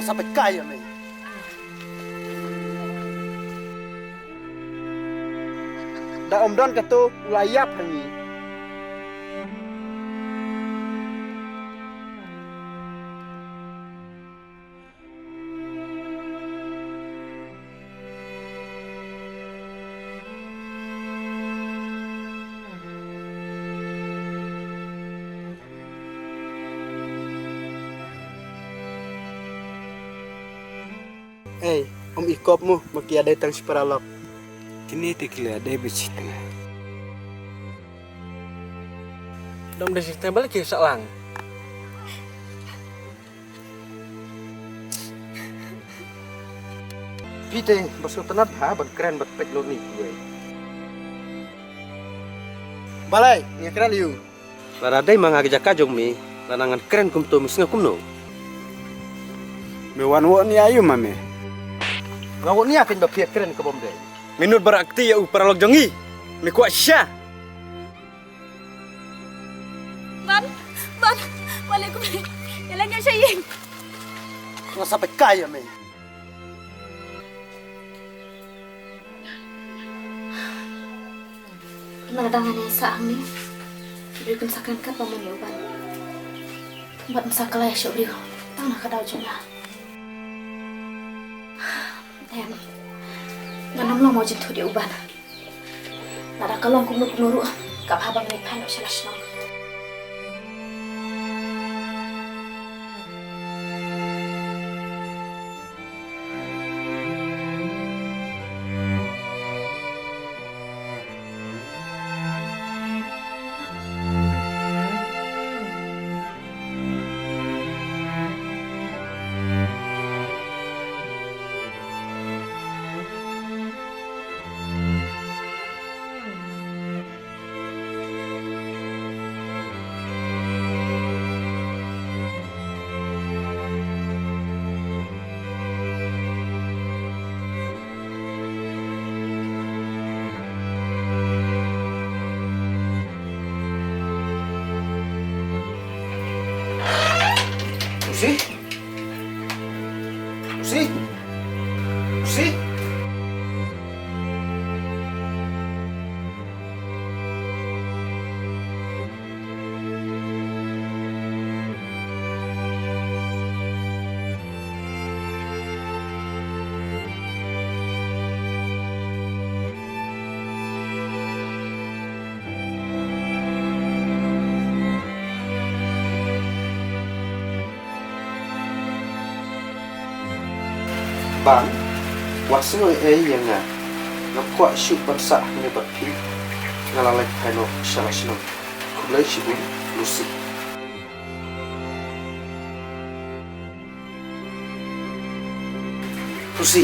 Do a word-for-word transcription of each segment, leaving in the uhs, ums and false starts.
Sa pyrkhat ïa me. Da ym don kato u la ïap ha ngi. Ei, ym ikop mo, ma ki ïadei tang shi paralok. Kine te ki la ïadei beit shi tnga. Dom dei shi tnga balei ki sah lang. Phi te ba sngewtynnat bha ban kren bad peit lut ni kiwei. Balei ngi kren ïa u? Lada dei ma nga ka jaka jong me, lada ngan kren kumto me sngew kumno? Me wan wad nia ïa u ma me. Nga wad nia kein ba phi ïa kren ka bym dei. Me nud baroh kti ïa u paralok jong ngi. Me kwah shisha. Ban, ban, balei kumne? Ïa leh ïa sha ïing. Nga sa pyrkhat ïa me. Lada ngan ïaisah hangne, u briew un sa kren katba mon ïa u Ban. Bad un sa kylla ïa u briew tang na ka daw jong nga. Em, ngan ym long mawjynthut ïa u Ban. Lada ka long kumno kumno ruh, ka bha ba ngan ïaphai noh sha la shnong. Pusi? Pusi? Pusi? Ban, wat sngew ei ei ïa nga. Ngam kwah shuh ban sah hangne bad phi. Nga la leit phai noh sha la shnong. Khublei shibun, Lucy. Lucy,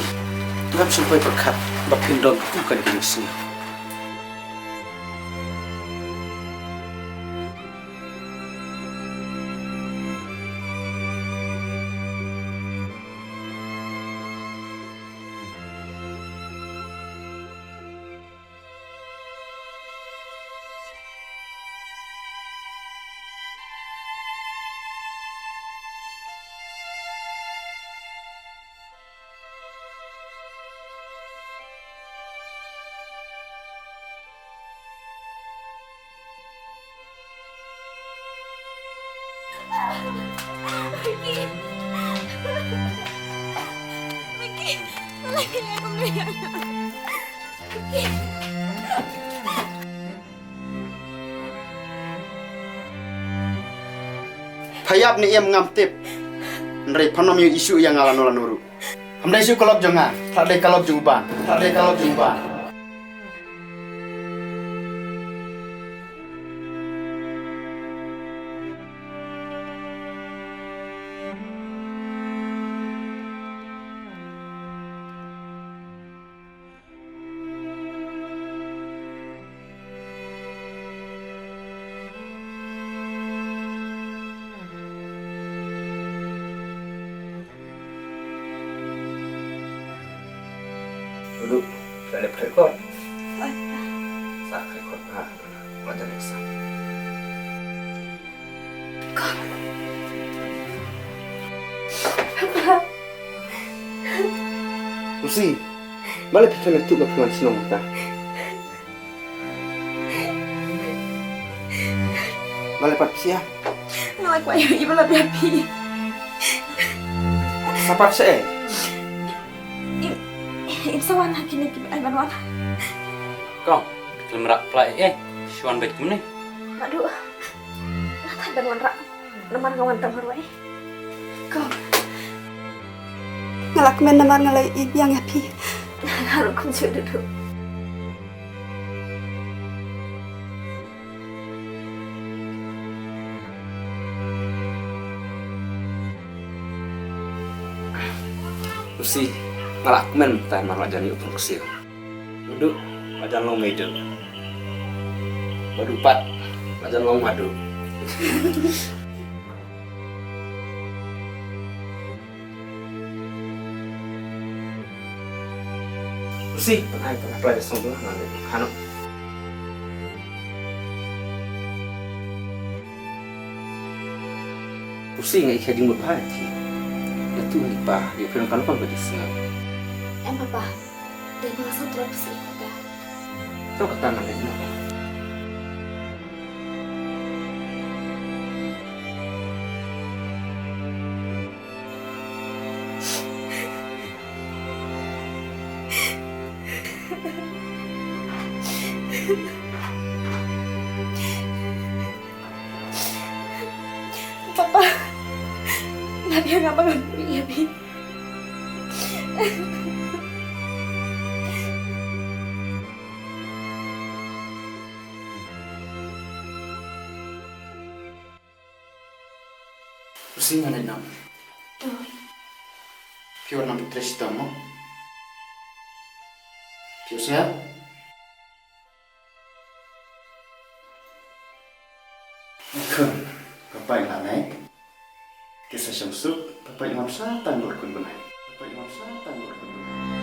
ngam shym poi pyrkhat ba phin don kum kane ka jingsngew. Pha ïap ne em ngam tip. Hynrei phan ym ïoh issue ïa nga lano lano ruh. Hynrei shu ka lok jong nga, pha dei ka lok jong u Ban, pha dei ka lok jong u Ban. Duduk, tak ada perekot. Sa perekot, ha, macam biasa. Kong. Lucy, balei phi khlem ïathuh ba phi wan shnong mynta? Balei pat phi ïa? Nga la kwah ïohi ba la biang phi. Sa pat sha eh? Im, im sa wan ha kine ki ai ban wan. Kong, khlem rah pla eh, shu wan beit kumne. Madu, nga thait ban wan rah. Namar nga wan tang marwei. Ko. Nga la kmen namar nga la ïeit biang ïa phi. Nga ruh kumjuh Dudu. Lucy, nga la kmen mynta namar la jan ïoh pynksiew. Dudu, la jan long Maidu. Madu pat, la jan long Madu. Lucy, pynai, pynai, pynai, song dulu, nanti, hanu. Lucy, nga i ka jingmut bha ïa phi. Ïa tu i pa, ïa phi nang kan kan ba ji sngew. Em papa, dei ba nga sa trap si kata. Trap kata nang ïa. Papa, nga biang nga ba ngan puri ïa phi. Lucy, nga leit noh. Phi wan nang trei shitom mo? Phi wan sngap? Khun, papa i la nai. Ki sa shong suk, papa i wan sa tang bor kun bnai. Papa i wan sa tang bor kun bnai.